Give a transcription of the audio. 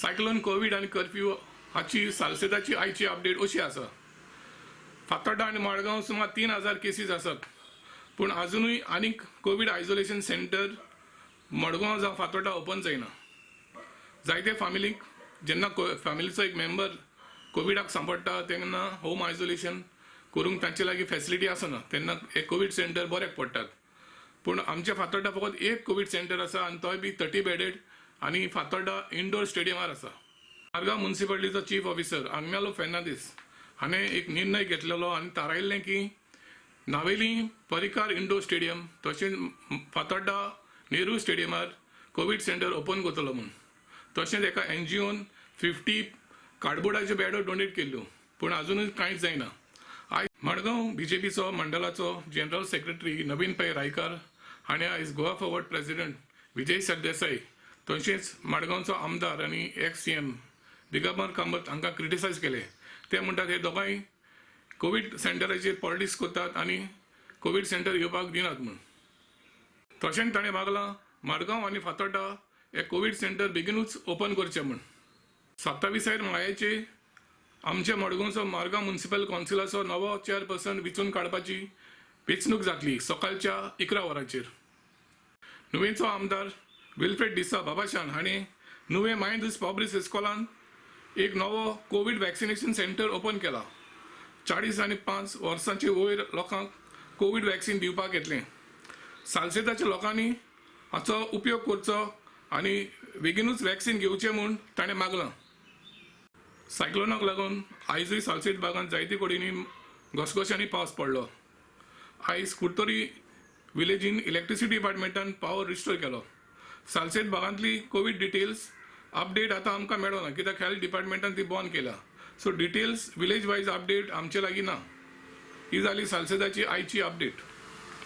Cyclone Covid आनी curfew हाची सालसेताची आयची अपडेट अशी आसा. फातोड्डा आनी मडगांव सुमार 3000 केसीस आसात, पूण आजुनूय आनीक कोवीड आयसोलेशन सेंटर मडगांव जावं फातोड्डा ओपन जायना. जायते फामिलीक जेन्ना फॅमिलीचो एक मेंबर कोविडाक सांपडटा तेन्ना होम आयसोलेशन करूंक तांचे लागीं फॅसिलिटी आसना, तेन्ना एक कोवीड सेंटर बऱ्याक पडटात. पूण आमच्या फातोड्डा फकत एक कोवीड सेंटर आसा आनी तोय बी 30 बेडेड आनी फातोड्डा इंडोर स्टेडियमार आसा. मारगांव मुन्सिपालिटीचो चीफ ऑफिसर आग्नेलो फेर्नांदीस हाणें एक निर्णय घेतलेलो आनी थारायल्लें की नावेली परिकार इंडोर स्टेडियम तशेंच फातोड्डा नेहरू स्टेडियमार कोवीड सेंटर ओपन करतलो म्हूण. तशेंच एका एनजीओन 50 कार्डबोर्डाच्यो बेडो डोनेट केल्ल्यो, पूण आजुनूय कांयच जायना. आयज मडगांव बीजेपीचो मंडळाचो जनरल सेक्रेटरी नवीन पै रायकार हाणें आयज गोवा फॉरवर्ड प्रेसिडेंट विजय सरदेसाय तशेंच मडगांवचो आमदार आनी एक्स सीएम दिगंबर कामत हांकां क्रिटिसायज केले. ते म्हणटात हे दोगांय कोवीड सेंटराचेर पॉलिटिक्स करतात आनी कोवीड सेंटर येवपाक दिनात म्हूण. तशेंच ताणें मागलां मडगांव आनी फातोड्डा हे कोवीड सेंटर बेगीनूच ओपन करचें म्हूण. 27 मायाचे आमच्या मडगांवचो मारगांव म्युनिसिपल कावन्सिलाचो नवो चेअरपर्सन वेंचून काडपाची वेंचणूक जातली सकाळच्या 11 वरांचेर. नुवेंचो आमदार विल्फ्रेड डिसा बाबाशान हाणें नुवें मायंदूस पॉब्रिस इस्कॉलान एक नवो कोवीड वॅक्सिनेशन सेंटर ओपन केला. 40 आनी 5 वर्सांचे वयर लोकांक कोवीड वॅक्सिन दिवपाक येतलें. सालसेताच्या लोकांनी हाचो उपयोग करचो आनी बेगीनूच वॅक्सिन घेवचें म्हूण ताणें मागलां. सायक्लोनाक लागून आयजूय सालसेत भागांत जायते कडेन घसघश्यांनी पावस पडलो. आयज कुडतरी विलेजीन इलेक्ट्रिसिटी डिपार्टमेंटान पावर रिस्टोर केलो. सालसेत भागांतली कोवीड डिटेल्स अपडेट आतां आमकां मेळना कित्याक हेल्थ डिपार्टमेंटान ती बंद केल्या. So details village wise update आमचे लागीं ना. ही जाली सालसेताची आयची अपडेट.